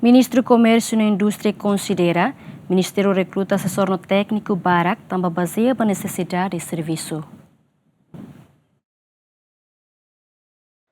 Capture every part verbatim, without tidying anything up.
Ministru Komérsiu no Indústria konsidera Ministériu rekruta asesór no tékniku barak tanba bazeia ba nesesidade servisu.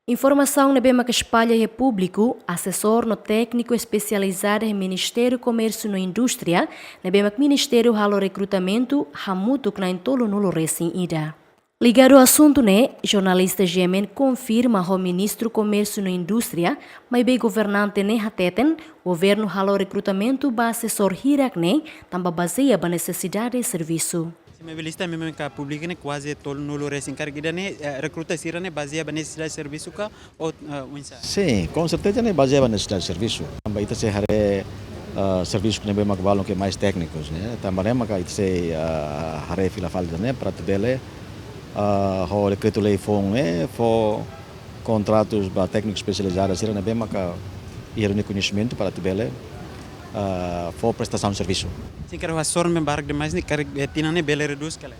Informasaun ne'ebé maka espalla iha públiku, asesór no tékniku espesializadu iha Ministériu Komérsiu no Indústria, ne'ebé mak Ministériu halo rekrutamentu hamutuk na'in-tolunulu resin ida. Ligadu asuntu ne'e, jornalista G M N konfirma ho Ministru Komérsiu no Indústria, maibé governante ne'e hateten, governu halo rekrutamentu ba asesór hirak ne'e, tanba bazeia ba nesesidade servisu. Sin, maibé lista ne'ebé mak publika ne'e kuaze tolunulu resin karik ida ne'e, eh, rekruta sira ne'e bazeia ba nesesidade servisu ka ou, eh, oinsá? Sin, konserteza ne'e bazeia ba nesesidade servisu. Tanba ita sei haree, eh, servisu ne'ebé mak balun ke mais téknikus, ne'e. Tanba ne'e maka ita sei, eh, haree fila fali ida ne'e para atu bele, eh, ho dekretu-lei foun ne'e, fó kontratus ba tékniku espesializadu sira ne'ebé maka iha ninia koñesimentu para atu bele, ah, fó prestasaun servisu. Sin, karik asesór ne'ebé barak demais ne'e karik, eh, tinan ne'e bele redús ka lae?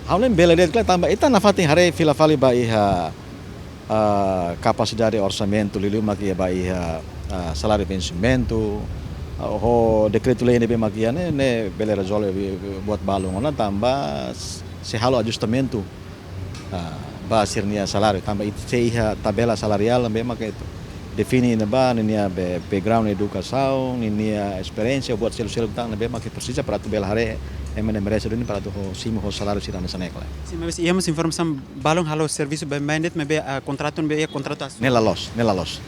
Ha'u hanoin bele redús ka lae tanba ita nafatin haree fila fali ba iha, ah, kapasidade orsamentu liuliu mak iha ba iha, ah, saláriu vensimentu, ah, ho dekretu-lei ne'ebé mak iha ne'e, ne'e bele rezolve buat balun ona tanba s-, sei halo ajustamentu ah, ba sira-nia saláriu, tanba ita sei iha tabela salariál ne'ebé maka define ne'ebá ninia be-, background edukasaun, ninia esperiénsia, buat seluk-seluk tan ne'ebé maka presiza para atu bele haree ema ne'e merese duni para atu ho simu ho saláriu sira hanesan ne'e ka lae. Sin, maibé iha mós informasaun balun halo servisu baibain de'it maibé, ah, kontratu ne'ebé iha kontratu asesór. Ne'e la loos, ne'e la loos.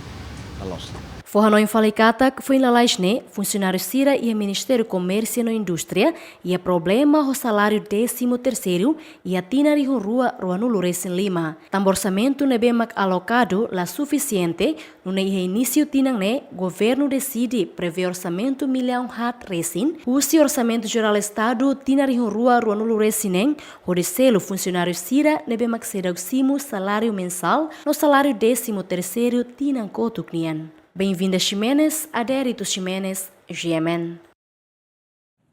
La loos. Fó hanoin fali katak, foin lalais ne'e, funsionáriu sira iha Ministériu Komérsiu no Indústria iha problema ho saláriu désimu terseiru iha tinan rihun rua ruanulu resin lima. Tanba orsamentu ne'ebé mak alokadu la sufisiente, nune'e iha inísiu tinan ne'e, governu deside prevee orsamentu millaun haat resin, husi Orsamentu Jerál Estadu tinan rihun rua ruanulu resin neen, hodi selu funsionáriu sira ne'ebé mak seidauk simu saláriu mensál no saláriu désimu terseiru tinan kotuk nian. Benvinda Ximenes, Adérito Ximenes, G M N.